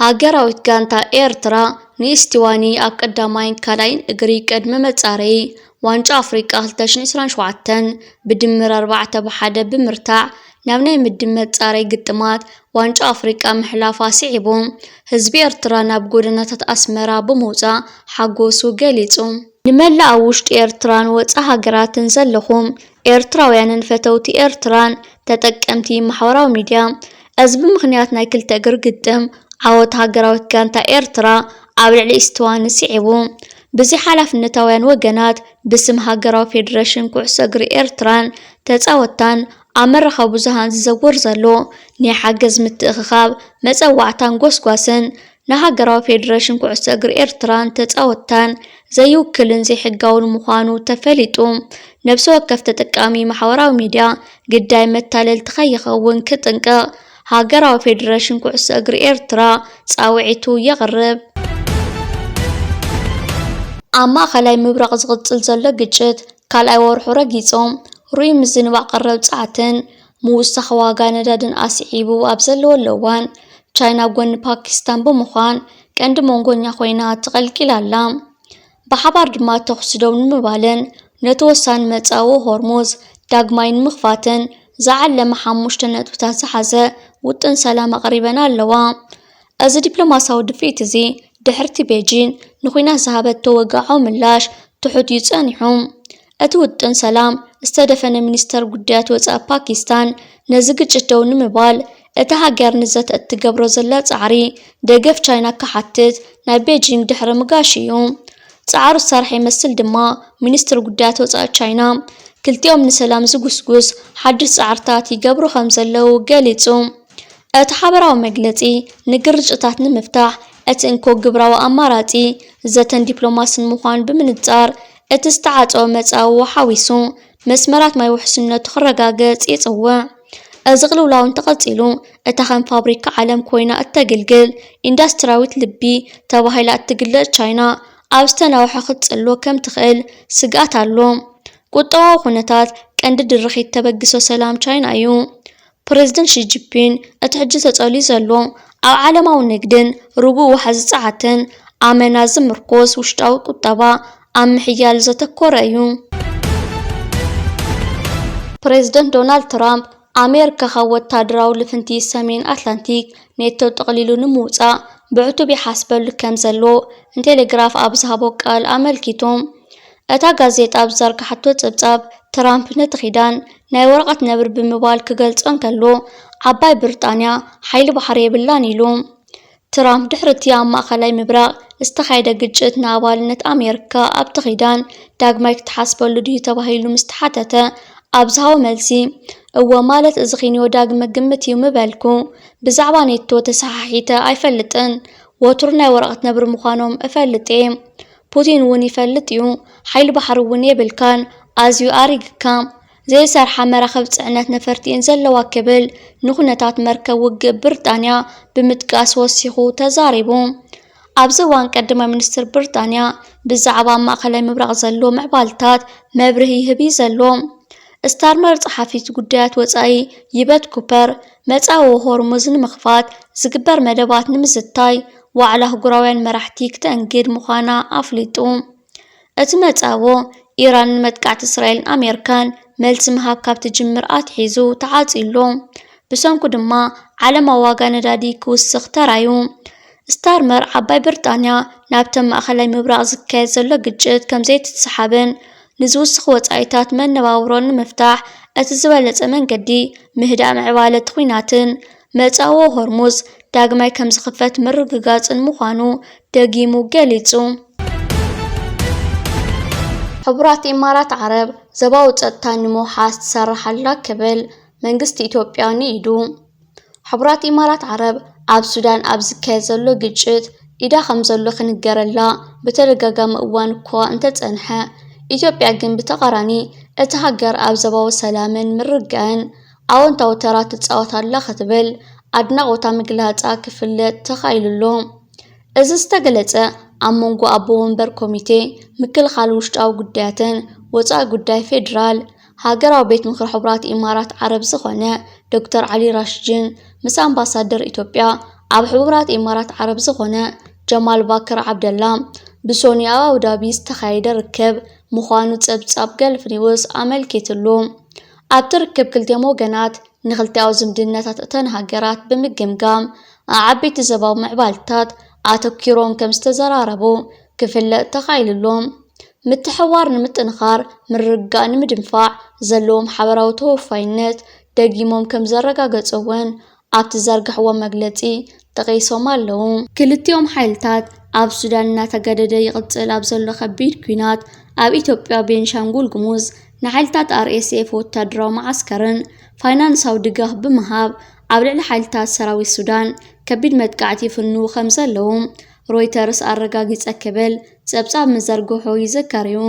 ሃገራዊት ጋንታ ኤርትራ ንኢስቲዋኒ ኣብ ቀዳማይን ካልኣይን እግሪ ቅድሚ መጻረዪ ዋንጫ ኣፍሪቃ ክልተ ሽሕን ዕስራን ሸውዓተን ብድምር ኣርባዕተ ብሓደ ብምርታዕ ናብ ናይ ምድብ መጻረዪ ግጥማት ዋንጫ ኣፍሪቃ ምሕላፋ ስዒቡ፣ ህዝቢ ኤርትራ ናብ ጎደናታት ኣስመራ ብምውጻእ ሓጎሱ ገሊጹ። ንመላእ ኣብ ውሽጢ ኤርትራን ወጻኢ ሃገራትን ዘለኹም ኤርትራውያንን ፈተውቲ ኤርትራን ተጠቀምቲ ማሕበራዊ ሚድያ፣ እዚ ብምኽንያት ናይ ክልተ እግሪ ግጥም ዓወት ሃገራዊት ጋንታ ኤርትራ ኣብ ልዕሊ ኢስቲዋኒ ስዒቡ፣ ብዘይሓላፍነታውያን ወገናት ብስም ሃገራዊ ፌደሬሽን ኩዕሶ እግሪ ኤርትራን ተጻወትታን ኣብ መራኸቢ ብዙሃን ዝዘውር ዘሎ ናይ ሓገዝ ምትእኽኻብ መጸዋዕታን ጎስጓስን ንሃገራዊ ፌደሬሽን ኩዕሶ እግሪ ኤርትራን ተጻወትታን ዘይውክልን ዘይሕጋውን ምዃኑ ተፈሊጡ፣ ነብሲ ወከፍ ተጠቃሚ ማሕበራዊ ሚድያ ግዳይ መታለልቲ ከይኸውን ክጥንቀቕ ሃገራዊ ፌደሬሽን ኩዕሶ እግሪ ኤርትራ ጻውዒቱ የቕርብ። ኣብ ማእኸላይ ምብራቕ ዝቕጽል ዘሎ ግጭት ካልኣይ ወርሑ ረጊጾም፣ ርኡይ ምዝንባዕ ቀረብ ጸዓትን ምውሳኽ ዋጋ ነዳድን ኣስዒቡ ኣብ ዘለወሉ እዋን፣ ቻይና ጎኒ ፓኪስታን ብምዃን ቀንዲ መንጎኛ ኮይና ተቐልቂላ ኣላ። ብሓባር ድማ ተኹሲ ደው ንምባልን ነቲ ወሳኒ መጻኢ ሆርሙዝ ዳግማይ ንምኽፋትን ዝዓለመ ሓሙሽተ ነጥብታት ዝሓዘ ውጥን ሰላም ኣቕሪበን ኣለዋ። እዚ ዲፕሎማስያዊ ድፍኢት እዚ ድሕርቲ ቤጂን ንኹናት ዝሃበቶ ወግዓዊ ምላሽ ትሑት እዩ ጸኒሑ። እቲ ውጥን ሰላም ዝተደፈነ ሚኒስተር ጉዳያት ወጻኢ ፓኪስታን ነዚ ግጭት ደው ንምባል እታ ሃገር ንዘተ እትገብሮ ዘላ ጻዕሪ ደገፍ ቻይና ክሓትት ናብ ቤጂንግ ድሕሪ ምጋሽ እዩ። ጻዕሩ ዝሰርሐ ይመስል ድማ ሚኒስትሪ ጉዳያት ወጻኢ ቻይና ክልቲኦም ንሰላም ዝጉስጉስ ሓድሽ ጻዕርታት ይገብሩ ከም ዘለዉ ገሊጹ። እቲ ሓበራዊ መግለጺ ንግርጭታት ንምፍታሕ እቲ እንኮ ግብራዊ ኣማራጺ ዘተን ዲፕሎማስን ምዃኑ ብምንጻር እቲ ዝተዓጸወ መጻኢ ሓዊሱ መስመራት ማይ ውሕስነቱ ክረጋገጽ ይጽውዕ። እዚ ቅልውላው እንተቐጺሉ እታ ከም ፋብሪካ ዓለም ኮይና እተግልግል ኢንዳስትሪያዊት ልቢ ተባሂላ እትግለጽ ቻይና ኣብ ዝተናውሐ ክትጽሎ ከም ትኽእል ስግኣት ኣሎ። ቁጠባዊ ኩነታት ቀንዲ ድርኺት ተበግሶ ሰላም ቻይና እዩ። ፕሬዝደንት ሺ ጂንፒንግ እቲ ሕጂ ተጸልዩ ዘሎ ኣብ ዓለማዊ ንግድን ርጉእ ዋሕዚ ጸዓትን ኣመና ዝምርኮስ ውሽጣዊ ቁጠባ ኣብ ምሕያል ዘተኮረ እዩ። ፕሬዝደንት ዶናልድ ትራምፕ ኣሜሪካ ካብ ወታደራዊ ልፍንቲ ሰሜን ኣትላንቲክ ኔቶ ጠቕሊሉ ንምውጻእ ብዕቱብ ይሓስበሉ ከም ዘሎ ንቴሌግራፍ ኣብ ዝሃቦ ቃል ኣመልኪቱ። እታ ጋዜጣ ኣብ ዝዘርግሓቶ ጸብጻብ፣ ትራምፕ ነቲ ኪዳን ናይ ወረቐት ነብሪ ብምባል ክገልጾ እንከሎ፣ ዓባይ ብሪጣንያ ሓይሊ ባሕሪ የብላን ኢሉ። ትራምፕ ድሕሪ እቲ ኣብ ማእከላይ ምብራቕ ዝተኻየደ ግጭት ንኣባልነት ኣሜሪካ ኣብቲ ኪዳን ዳግማይ ክትሓስበሉ ድዩ ተባሂሉ ምስ ተሓተተ ኣብ ዝሃቦ መልሲ፣ እወ፣ ማለት እዚ ኪንዮ ዳግመ ግምት እዩ ምበልኩ። ብዛዕባ ኔቶ ተሰሓሒተ ኣይፈልጥን። ወትሩ ናይ ወረቐት ነብሪ ምዃኖም እፈልጥ እየ። ፑቲን እውን ይፈልጥ እዩ። ሓይሊ ባሕሪ እውን የብልካን። ኣዝዩ ኣሪግካ። ዘይሰርሓ መራኽብ ጽዕነት ነፈርቲ እየን ዘለዋ ክብል ንኩነታት መርከብ ውግእ ብሪጣንያ ብምጥቃስ ወሲኹ ተዛሪቡ። ኣብዚ እዋን ቀዳማይ ሚኒስትር ብሪጣንያ ብዛዕባ ኣብ ማእከላይ ምብራቕ ዘሎ ምዕባለታት መብርሂ ይህብ እዩ ዘሎ። ስታርመር ጸሓፊት ጉዳያት ወጻኢ ይበት ኩፐር መጻወ ሆርሙዝ ንምኽፋት ዝግበር መደባት ንምዝታይ ዋዕላ ኣህጉራውያን መራሕቲ ክተእንግድ ምዃና ኣፍሊጡ። እቲ መጻዎ፣ ኢራን ንመጥቃዕቲ እስራኤልን ኣሜሪካን መልሲ ምሃብ ካብ ትጅምር ኣትሒዙ ተዓጽዩ ኣሎ። ብሰንኩ ድማ ዓለማዊ ዋጋ ነዳዲ ክውስኽ ተራዩ። ስታርመር ዓባይ ብሪጣንያ ናብቲ ማእኸላይ ምብራቕ ዝካየድ ዘሎ ግጭት ከም ዘይትሰሓብን ንዝውስኽ ወጻኢታት መነባብሮ ንምፍታሕ እቲ ዝበለጸ መንገዲ ምህዳእ ምዕባለ እቲ ኲናትን መጻዎ ሆርሙዝ ዳግማይ ከም ዝኽፈት ምርግጋጽን ምዃኑ ደጊሙ ገሊጹ። ሕቡራት ኢማራት ዓረብ ዞባዊ ጸጥታ ንምውሓስ ትሰርሕ ኣላ ክብል መንግስቲ ኢትዮጵያ ንኢዱ። ሕቡራት ኢማራት ዓረብ ኣብ ሱዳን ኣብ ዝካየድ ዘሎ ግጭት ኢዳ ከም ዘሎ ክንገረላ ብተደጋጋሚ እዋን እኳ እንተጸንሐ፣ ኢትዮጵያ ግን ብተቓራኒ እቲ ሃገር ኣብ ዞባዊ ሰላምን ምርግጋእን ኣወንታዊ ተራ ትጻወት ኣላ ክትብል ኣድናቖታ ምግላጻ ክፍለጥ ተኻኢሉ ኣሎ። እዚ ዝተገለጸ ኣብ መንጎ ኣቦ ወንበር ኮሚቴ ምክልኻል ውሽጣዊ ጉዳያትን ወጻኢ ጉዳይ ፌዴራል ሃገራዊ ቤት ምኽሪ ሕቡራት ኢማራት ዓረብ ዝኾነ ዶክተር ዓሊ ራሽጅን ምስ ኣምባሳደር ኢትዮጵያ ኣብ ሕቡራት ኢማራት ዓረብ ዝኾነ ጀማል ባክር ዓብደላ ብሶኒ ኣብ ኣቡዳቢ ዝተኻየደ ርክብ ምዃኑ ጸብጻብ ገልፍ ኒውስ ኣመልኪትሉ። ኣብቲ ርክብ ክልቲኦም ወገናት ንክልቲኣዊ ዝምድናታት እተን ሃገራት ብምግምጋም ኣብ ዓበይቲ ዞባዊ ምዕባለታት ኣተኲሮም ከም ዝተዘራረቡ ክፍለጥ ተኻኢሉሎም። ምትሕብባር ንምጥንኻር፣ ምርግጋእ ንምድንፋዕ ዘለዎም ሓበራዊ ተወፋይነት ደጊሞም ከም ዘረጋገጹ እውን ኣብቲ ዘርግሕዎ መግለጺ ጠቒሶም ኣለዉ። ክልቲኦም ሓይልታት ኣብ ሱዳን እናተገደደ ይቕጽል ኣብ ዘሎ ከቢድ ኲናት ኣብ ኢትዮጵያ ቤንሻንጉል ጉሙዝ ንሓይልታት ኣር ኤስ ኤፍ ወታደራዊ መዓስከርን ፋይናንሳዊ ድጋፍ ብምሃብ ኣብ ልዕሊ ሓይልታት ሰራዊት ሱዳን ከቢድ መጥቃዕቲ ይፍንዉ ከም ዘለዉ ሮይተርስ ኣረጋጊጸ ክብል ጸብጻብ ምዘርግሑ ይዝከር እዩ።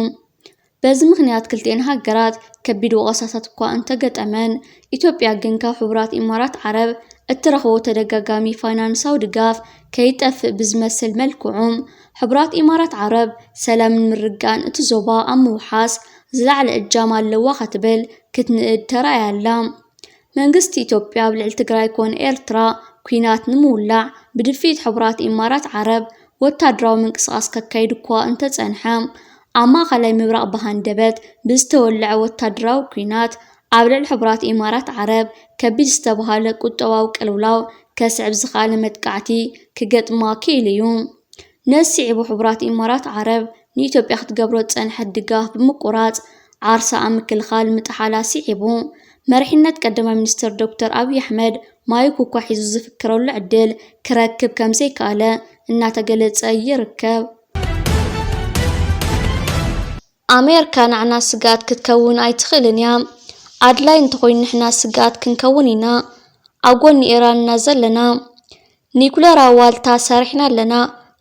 በዚ ምኽንያት ክልቲኤን ሃገራት ከቢድ ወቐሳታት እኳ እንተገጠመን፣ ኢትዮጵያ ግን ካብ ሕቡራት ኢማራት ዓረብ እትረኽቦ ተደጋጋሚ ፋይናንሳዊ ድጋፍ ከይጠፍእ ብዝመስል መልክዑ፣ ሕቡራት ኢማራት ዓረብ ሰላምን ምርግጋእን እቲ ዞባ ኣብ ምውሓስ ዝለዓለ እጃም ኣለዋ ክትብል ክትንእድ ተራእያ ኣላ። መንግስቲ ኢትዮጵያ ኣብ ልዕሊ ትግራይ ኮነ ኤርትራ ኲናት ንምውላዕ ብድፍኢት ሕቡራት ኢማራት ዓረብ ወታደራዊ ምንቅስቓስ ከካይድ እኳ እንተጸንሐ፣ ኣብ ማእኸላይ ምብራቕ ብሃንደበት ብዝተወልዐ ወታደራዊ ኲናት ኣብ ልዕሊ ሕቡራት ኢማራት ዓረብ ከቢድ ዝተባህለ ቁጠባዊ ቅልውላው ከስዕብ ዝኸኣለ መጥቃዕቲ ክገጥማ ክኢሉ እዩ። ነዚ ስዒቡ ሕቡራት ኢማራት ዓረብ ንኢትዮጵያ ክትገብሮ ዝጸንሐት ድጋፍ ብምቁራጽ ዓርሳ ኣብ ምክልኻል ምጥሓላ ስዒቡ፣ መሪሕነት ቀዳማይ ሚኒስትር ዶክተር ኣብይ ኣሕመድ ማይክ እኳ ሒዙ ዝፍክረሉ ዕድል ክረክብ ከም ዘይከኣለ እናተገለጸ ይርከብ። ኣሜሪካ ንዓና ስግኣት ክትከውን ኣይትኽእልን እያ። ኣድላይ እንተኾይኑ ንሕና ስግኣት ክንከውን ኢና። ኣብ ጎኒ ኢራን ኢና ዘለና። ኒኩለራዊ ዋልታ ሰሪሕና ኣለና።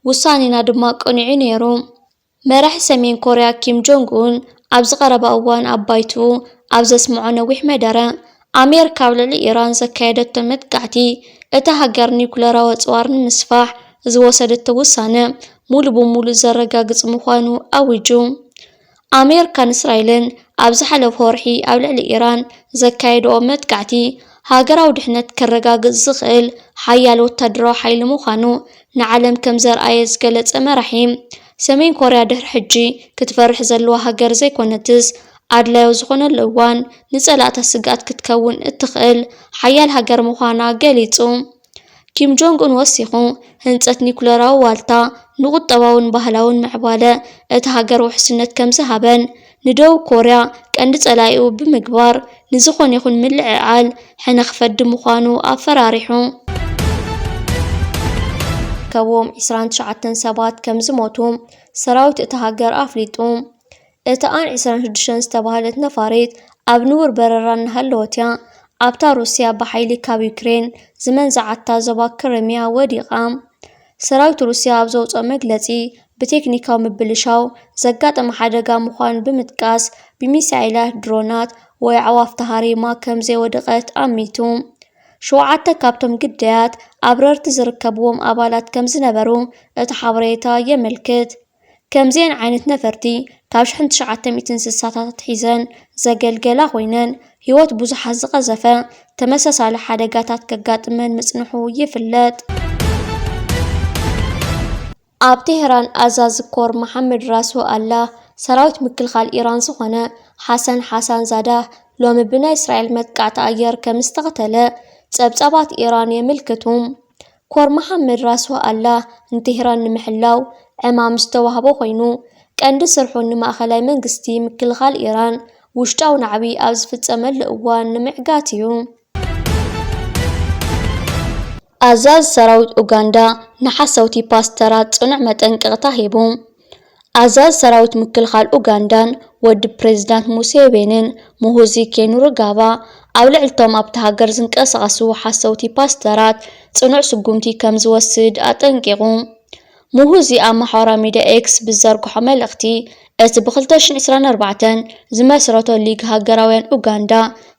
ውሳኔና ድማ ቅኑዕ እዩ ነይሩ። መራሒ ሰሜን ኮርያ ኪም ጆንግ ኡን ኣብዚ ቀረባ እዋን ኣብ ባይትኡ ኣብ ዘስምዖ ነዊሕ መደረ፣ ኣሜሪካ ኣብ ልዕሊ ኢራን ዘካየደቶ መጥቃዕቲ እታ ሃገር ኒኩለራዊ ኣጽዋር ንምስፋሕ ዝወሰደቶ ውሳነ ሙሉ ብሙሉ ዘረጋግጽ ምዃኑ ኣዊጁ። ኣሜሪካን እስራኤልን ኣብ ዝሓለፈ ወርሒ ኣብ ልዕሊ ኢራን ዘካየድኦ መጥቃዕቲ፣ ሃገራዊ ድሕነት ከረጋግጽ ዝኽእል ሓያል ወታደራዊ ሓይሊ ምዃኑ ንዓለም ከም ዘርኣየ ዝገለጸ መራሒ፣ ሰሜን ኮርያ ድሕሪ ሕጂ ክትፈርሕ ዘለዋ ሃገር ዘይኮነትስ፣ ኣድላዩ ዝኾነሉ እዋን ንጸላእታ ስግኣት ክትከውን እትኽእል ሓያል ሃገር ምዃና ገሊጹ። ኪም ጆንግ ኡን ወሲኹ፣ ህንጸት ኒኩለራዊ ዋልታ ንቁጠባውን ባህላውን ምዕባለ እታ ሃገር ውሕስነት ከም ዝሃበን፣ ንደቡብ ኮርያ ቀንዲ ጸላኢኡ ብምግባር፣ ንዝኾነ ይኹን ምልዕዓል ሕነ ክፈዲ ምዃኑ ኣፈራሪሑ። ከዎም ዕስራን ትሽዓተን ሰባት ከም ዝሞቱ ሰራዊት እታ ሃገር ኣፍሊጡ። እታ ኣን ዕስራን ሽዱሽተን ዝተባህለት ነፋሪት ኣብ ንቡር በረራ እናሃለወት እያ ኣብታ ሩስያ ብሓይሊ ካብ ዩክሬን ዝመንዝዓታ ዞባ ክሪምያ ወዲቓ። ሰራዊት ሩስያ ኣብ ዘውፅኦ መግለፂ፣ ብቴክኒካዊ ምብልሻው ዘጋጠመ ሓደጋ ምዃኑ ብምጥቃስ፣ ብሚሳይላት፣ ድሮናት ወይ ኣዕዋፍ ተሃሪማ ከም ዘይወደቐት ኣሚቱ። ሸውዓተ ካብቶም ግዳያት ኣብረርቲ ዝርከብዎም ኣባላት ከም ዝነበሩ እቲ ሓበሬታ የመልክት። ከምዚአን ዓይነት ነፈርቲ ካብ ሽሕን ትሽዓተ ሚእትን ስሳታት ኣትሒዘን ዘገልገላ ኮይነን፣ ህይወት ብዙሓት ዝቐዘፈ ተመሳሳሊ ሓደጋታት ከጋጥመን ምጽንሑ ይፍለጥ። ኣብ ቴህራን ኣዛዚ ኮር መሓመድ ራስዎ ኣላህ ሰራዊት ምክልኻል ኢራን ዝኾነ ሓሰን ሓሳን ዛዳህ ሎሚ ብናይ እስራኤል መጥቃዕቲ ኣየር ከም ዝተቐተለ ጸብጻባት ኢራን የመልክቱ። ኮር መሓመድ ራስዋ ኣላህ ንቴህራን ንምሕላው ዕማም ዝተዋህቦ ኮይኑ፣ ቀንዲ ስርሑ ንማእኸላይ መንግስቲ ምክልኻል ኢራን ውሽጣዊ ናዕቢ ኣብ ዝፍጸመሉ እዋን ንምዕጋት እዩ። ኣዛዚ ሰራዊት ኡጋንዳ ንሓሰውቲ ፓስተራት ጽኑዕ መጠንቀቕታ ሂቡ። ኣዛዚ ሰራዊት ምክልኻል ኡጋንዳን ወዲ ፕሬዝዳንት ሙሴቬንን ሙሁዚ ኬኑሩጋባ ኣብ ልዕልቶም ኣብታ ሃገር ዝንቀሳቐሱ ሓሰውቲ ፓስተራት ጽኑዕ ስጉምቲ ከም ዝወስድ ኣጠንቂቑ። ሙሁዚ ኣብ ማሕበራዊ ሚድያ ኤክስ ብዘርግሖ መልእኽቲ፣ እቲ ብ ክልተ ሽሕን ዕስራን ኣርባዕተን ዝመስረቶ ሊግ ሃገራውያን ኡጋንዳ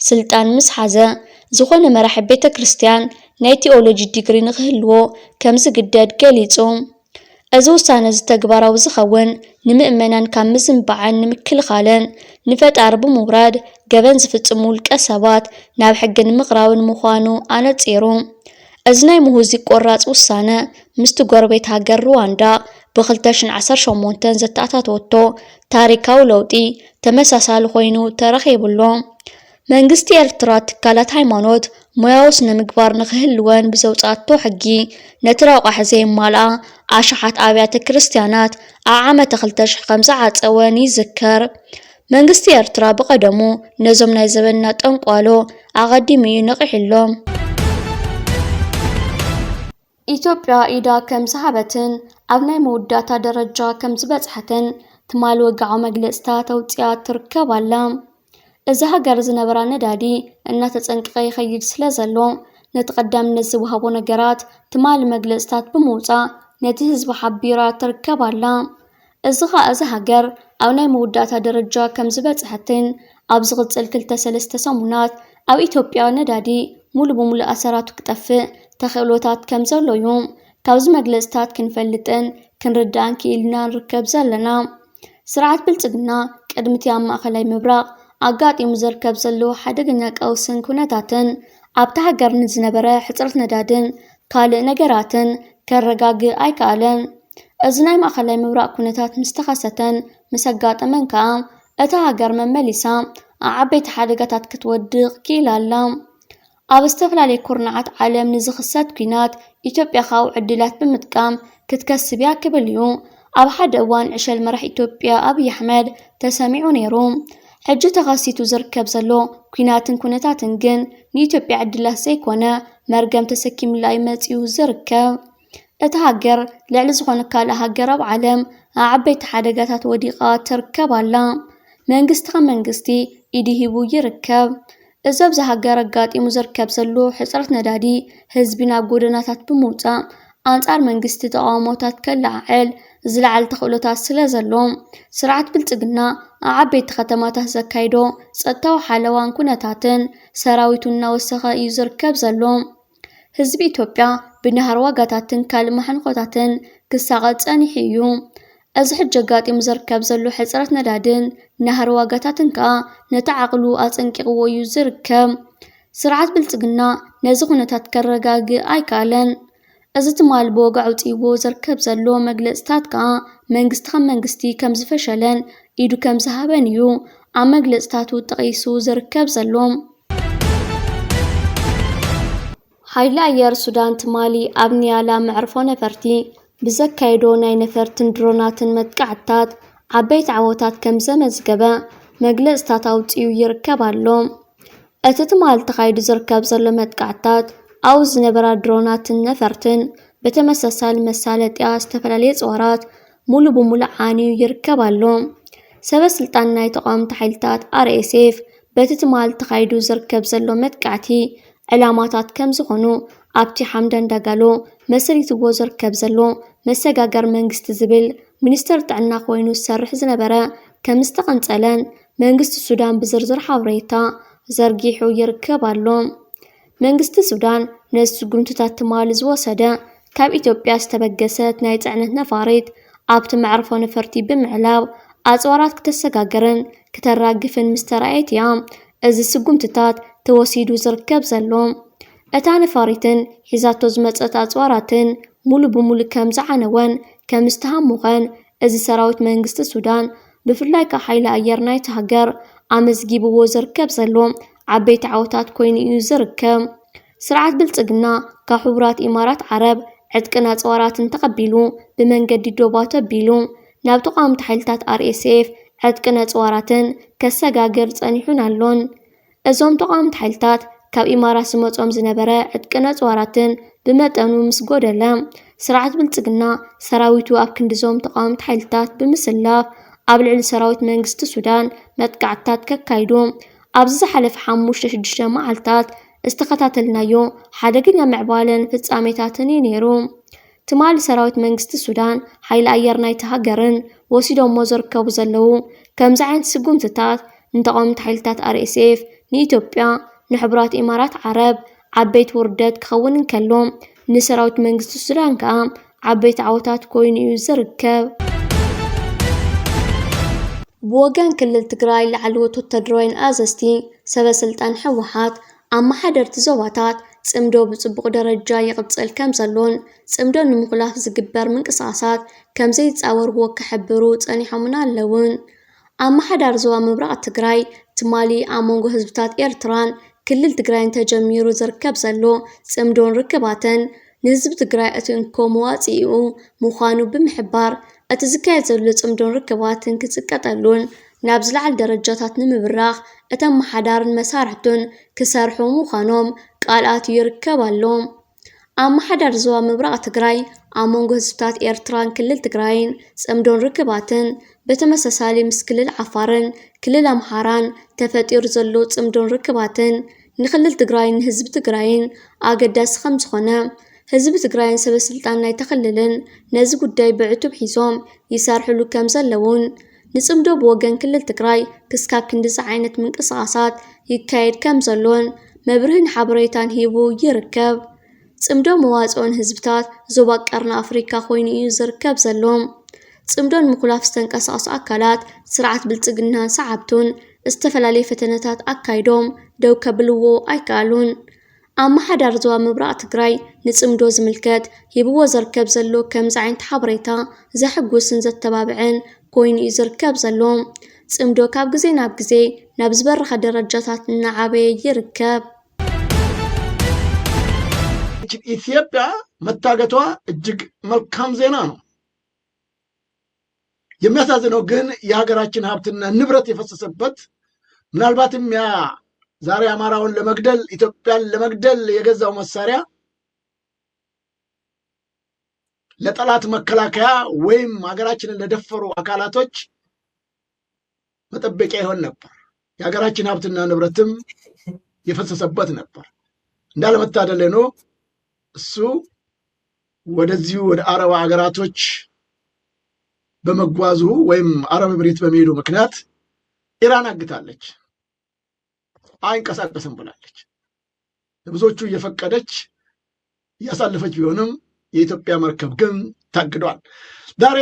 ስልጣን ምስ ሓዘ፣ ዝኾነ መራሒ ቤተ ክርስቲያን ናይ ቲኦሎጂ ዲግሪ ንኽህልዎ ከም ዝግደድ ገሊጹ። እዚ ውሳነ እዚ ተግባራዊ ዝኸውን ንምእመናን ካብ ምዝንባዕን ንምክልኻልን ንፈጣሪ ብምውራድ ገበን ዝፍጽሙ ውልቀ ሰባት ናብ ሕጊ ንምቕራብን ምዃኑ ኣነጺሩ። እዚ ናይ ምሁዚ ቆራጽ ውሳነ ምስቲ ጎረቤት ሃገር ሩዋንዳ ብ2018 ዘተኣታተወቶ ታሪካዊ ለውጢ ተመሳሳሊ ኮይኑ ተረኺቡ ኣሎ። መንግስቲ ኤርትራ ትካላት ሃይማኖት ሞያዊ ስነ ምግባር ንኽህልወን ብዘውጻእቶ ሕጊ ነቲ ረቋሒ ዘየማልኣ ኣሽሓት ኣብያተ ክርስትያናት ኣብ ዓመተ ክልተ ሽሕ ከም ዝዓጸወን ይዝከር። መንግስቲ ኤርትራ ብቐደሙ ነዞም ናይ ዘበንና ጠንቋሎ ኣቐዲሙ እዩ ነቒሕሎም። ኢትዮጵያ ኢዳ ከም ዝሃበትን ኣብ ናይ መወዳእታ ደረጃ ከም ዝበጽሐትን ትማሊ ወግዓዊ መግለጽታት ኣውጺኣ ትርከብ ኣላ። እዚ ሃገር ዝነበራ ነዳዲ እናተጸንቀቐ ይኸይድ ስለ ዘሎ፣ ነቲ ቀዳምነት ዝወሃቦ ነገራት ትማሊ መግለጽታት ብምውጻእ ነቲ ህዝቢ ሓቢራ ትርከብ ኣላ። እዚ ኸኣ እዚ ሃገር ኣብ ናይ መወዳእታ ደረጃ ከም ዝበጽሐትን ኣብ ዝቕጽል ክልተ ሰለስተ ሰሙናት ኣብ ኢትዮጵያ ነዳዲ ሙሉ ብሙሉ ኣሰራቱ ክጠፍእ ተኽእሎታት ከም ዘሎ እዩ ካብዚ መግለጽታት ክንፈልጥን ክንርዳእን ክኢልና ንርከብ ዘለና። ስርዓት ብልጽግና ቅድሚ እቲ ኣብ ማእኸላይ ምብራቕ ኣጋጢሙ ዝርከብ ዘሎ ሓደገኛ ቀውስን ኩነታትን ኣብታ ሃገር ንዝነበረ ሕጽረት ነዳድን ካልእ ነገራትን ከረጋግእ ኣይከኣለን። እዚ ናይ ማእኸላይ ምብራቕ ኩነታት ምስ ተኸሰተን ምስ ኣጋጠመን ከኣ እታ ሃገር መመሊሳ ኣብ ዓበይቲ ሓደጋታት ክትወድቕ ክኢላ ኣላ። ኣብ ዝተፈላለየ ኩርናዓት ዓለም ንዝኽሰት ኲናት ኢትዮጵያ ካብኡ ዕድላት ብምጥቃም ክትከስብ እያ ክብል እዩ ኣብ ሓደ እዋን ዕሸል መራሒ ኢትዮጵያ ኣብይ ኣሕመድ ተሰሚዑ ነይሩ። ሕጂ ተኸሲቱ ዝርከብ ዘሎ ኲናትን ኩነታትን ግን ንኢትዮጵያ ዕድላት ዘይኮነ መርገም ተሰኪምላ እዩ መጺኡ ዝርከብ። እታ ሃገር ልዕሊ ዝኾነ ካልእ ሃገር ኣብ ዓለም ኣብ ዓበይቲ ሓደጋታት ወዲቓ ትርከብ ኣላ። መንግስቲ ከም መንግስቲ ኢዱ ሂቡ ይርከብ። እዚ ኣብዚ ሃገር ኣጋጢሙ ዝርከብ ዘሎ ሕጽረት ነዳዲ ህዝቢ ናብ ጎደናታት ብምውጻእ ኣንጻር መንግስቲ ተቓውሞታት ከለዓዕል ዝለዓለ ተኽእሎታት ስለ ዘሎ ስርዓት ብልጽግና ኣብ ዓበይቲ ከተማታት ዘካይዶ ጸጥታዊ ሓለዋን ኩነታትን ሰራዊቱ እናወሰኸ እዩ ዝርከብ ዘሎ። ህዝቢ ኢትዮጵያ ብናህሪ ዋጋታትን ካልእ ማሕንኾታትን ክሳቐ ጸኒሑ እዩ። እዚ ሕጂ ኣጋጢሙ ዝርከብ ዘሎ ሕጽረት ነዳድን ናህሪ ዋጋታትን ከኣ ነቲ ዓቕሉ ኣጸንቂቕዎ እዩ ዝርከብ። ስርዓት ብልጽግና ነዚ ኩነታት ከረጋግእ ኣይከኣለን። እዚ ትማል ብወግዒ ኣውጺእዎ ዝርከብ ዘሎ መግለጽታት ከኣ መንግስቲ ከም መንግስቲ ከም ዝፈሸለን ኢዱ ከም ዝሃበን እዩ ኣብ መግለጽታቱ ጠቒሱ ዝርከብ ዘሎ። ሓይሊ ኣየር ሱዳን ትማሊ ኣብ ኒያላ መዕርፎ ነፈርቲ ብዘካየዶ ናይ ነፈርትን ድሮናትን መጥቃዕትታት ዓበይቲ ዓወታት ከም ዘመዝገበ መግለጽታት ኣውጺኡ ይርከብ ኣሎ። እቲ ትማሊ ተኻይዱ ዝርከብ ዘሎ መጥቃዕትታት ኣብኡ ዝነበራ ድሮናትን ነፈርትን ብተመሳሳሊ መሳለጥያ ዝተፈላለየ ጽዋራት ሙሉ ብሙሉ ዓንዩ ይርከብ ኣሎ። ሰበ ስልጣን ናይ ተቓወምቲ ሓይልታት ኣር ኤስ ኤፍ በቲ ትማሊ ተኻይዱ ዝርከብ ዘሎ መጥቃዕቲ ዕላማታት ከም ዝኾኑ ኣብቲ ሓምዳን ዳጋሎ መስሪትዎ ዝርከብ ዘሎ መሰጋገር መንግስቲ ዝብል ሚኒስተር ጥዕና ኮይኑ ዝሰርሕ ዝነበረ ከም ዝተቐንጸለን መንግስቲ ሱዳን ብዝርዝር ሓበሬታ ዘርጊሑ ይርከብ ኣሎ። መንግስቲ ሱዳን ነዚ ስጉምትታት ትማሊ ዝወሰደ ካብ ኢትዮጵያ ዝተበገሰት ናይ ጽዕነት ነፋሪት ኣብቲ መዕርፎ ነፈርቲ ብምዕላብ ኣጽዋራት ክተሰጋግርን ክተራግፍን ምስ ተራእየት እያ እዚ ስጉምትታት ተወሲዱ ዝርከብ ዘሎ። እታ ነፋሪትን ሒዛቶ ዝመጸት ኣጽዋራትን ሙሉ ብሙሉ ከም ዝዓነወን ከም ዝተሃሙኸን እዚ ሰራዊት መንግስቲ ሱዳን ብፍላይ ካብ ሓይሊ ኣየር ናይቲ ሃገር ኣመዝጊብዎ ዝርከብ ዘሎ ዓበይቲ ዓወታት ኮይኑ እዩ ዝርከብ። ስርዓት ብልጽግና ካብ ሕቡራት ኢማራት ዓረብ ዕጥቅን ኣጽዋራትን ተቐቢሉ ብመንገዲ ዶባት ኣቢሉ ናብ ተቓወምቲ ሓይልታት ኣር ኤስ ኤፍ ዕጥቅን ኣጽዋራትን ከሰጋግር ጸኒሑን ኣሎን። እዞም ተቓወምቲ ሓይልታት ካብ ኢማራት ዝመጾም ዝነበረ ዕጥቅን ኣጽዋራትን ብመጠኑ ምስ ጎደለ፣ ስርዓት ብልጽግና ሰራዊቱ ኣብ ክንዲ እዞም ተቓወምቲ ሓይልታት ብምስላፍ ኣብ ልዕሊ ሰራዊት መንግስቲ ሱዳን መጥቃዕትታት ከካይዱ ኣብዚ ዝሓለፈ ሓሙሽተ ሽዱሽተ መዓልታት ዝተኸታተልናዮ ሓደገኛ ምዕባለን ፍጻሜታትን እዩ ነይሩ። ትማሊ ሰራዊት መንግስቲ ሱዳን ሓይሊ ኣየር ናይቲ ሃገርን ወሲዶሞ ዝርከቡ ዘለዉ ከምዚ ዓይነት ስጉምትታት ንተቓወምቲ ሓይልታት ኣር ኤስ ኤፍ፣ ንኢትዮጵያ፣ ንሕቡራት ኢማራት ዓረብ ዓበይቲ ውርደት ክኸውን እንከሎ ንሰራዊት መንግስቲ ሱዳን ከኣ ዓበይቲ ዓወታት ኮይኑ እዩ ዝርከብ። ብወገን ክልል ትግራይ ላዕለዎት ወታደራውያን ኣዘዝቲ ሰበ ስልጣን ህወሓት ኣመሓደርቲ ዞባታት ጽምዶ ብጽቡቕ ደረጃ ይቕጽል ከም ዘሎን ጽምዶ ንምኹላፍ ዝግበር ምንቅስቓሳት ከም ዘይጻወርዎ ክሕብሩ ጸኒሖምን ኣለውን። ኣመሓዳሪ ዞባ ምብራቕ ትግራይ ትማሊ ኣብ መንጎ ህዝብታት ኤርትራን ክልል ትግራይን ተጀሚሩ ዝርከብ ዘሎ ጽምዶን ርክባትን ንህዝቢ ትግራይ እቲ እንኮ መዋጽኢኡ ምዃኑ ብምሕባር፣ እቲ ዝካየድ ዘሎ ጽምዶን ርክባትን ክጽቀጠሉን ናብ ዝለዓለ ደረጃታት ንምብራኽ እቲ ኣመሓዳርን መሳርሕቱን ክሰርሑ ምዃኖም ቃል ኣትዩ ይርከብ ኣሎ። ኣመሓዳሪ ዞባ ምብራቕ ትግራይ ኣብ መንጎ ህዝብታት ኤርትራን ክልል ትግራይን ጽምዶን ርክባትን ብተመሳሳሊ ምስ ክልል ዓፋርን ክልል ኣምሓራን ተፈጢሩ ዘሎ ጽምዶን ርክባትን ንክልል ትግራይን ንህዝቢ ትግራይን ኣገዳሲ ከም ዝኾነ ህዝቢ ትግራይን ሰበ ስልጣን ናይታ ክልልን ነዚ ጉዳይ ብዕቱብ ሒዞም ይሰርሕሉ ከም ዘለውን ንጽምዶ ብወገን ክልል ትግራይ ክስካብ ክንድዚ ዓይነት ምንቅስቓሳት ይካየድ ከም ዘሎን መብርህን ሓበሬታን ሂቡ ይርከብ። ጽምዶ መዋጽኦን ህዝብታት ዞባ ቀርኒ ኣፍሪካ ኮይኑ እዩ ዝርከብ ዘሎ። ጽምዶ ንምኹላፍ ዝተንቀሳቐሱ ኣካላት ስርዓት ብልጽግናን ሰዓብቱን ዝተፈላለየ ፈተነታት ኣካይዶም ደው ከብልዎ ኣይከኣሉን። ኣመሓዳሪ ዞባ ምብራቕ ትግራይ ንጽምዶ ዝምልከት ሂብዎ ዝርከብ ዘሎ ከምዚ ዓይነት ሓበሬታ ዘሕጉስን ዘተባብዕን ኮይኑ እዩ ዝርከብ ዘሎ። ጽምዶ ካብ ግዜ ናብ ግዜ ናብ ዝበረኸ ደረጃታት እናዓበየ ይርከብ። ኢትዮጵያ መታገቷ እጅግ መልካም ዜና ነው። የሚያሳዝነው ግን የሀገራችን ሀብትና ንብረት የፈሰሰበት፣ ምናልባትም ያ ዛሬ አማራውን ለመግደል ኢትዮጵያን ለመግደል የገዛው መሳሪያ ለጠላት መከላከያ ወይም ሀገራችንን ለደፈሩ አካላቶች መጠበቂያ ይሆን ነበር። የሀገራችን ሀብትና ንብረትም የፈሰሰበት ነበር። እንዳለመታደል ሆኖ እሱ ወደዚሁ ወደ አረብ ሀገራቶች በመጓዙ ወይም አረብ እምሬት በመሄዱ ምክንያት ኢራን አግታለች፣ አይንቀሳቀስም ብላለች። ለብዙዎቹ እየፈቀደች እያሳለፈች ቢሆንም የኢትዮጵያ መርከብ ግን ታግዷል። ዛሬ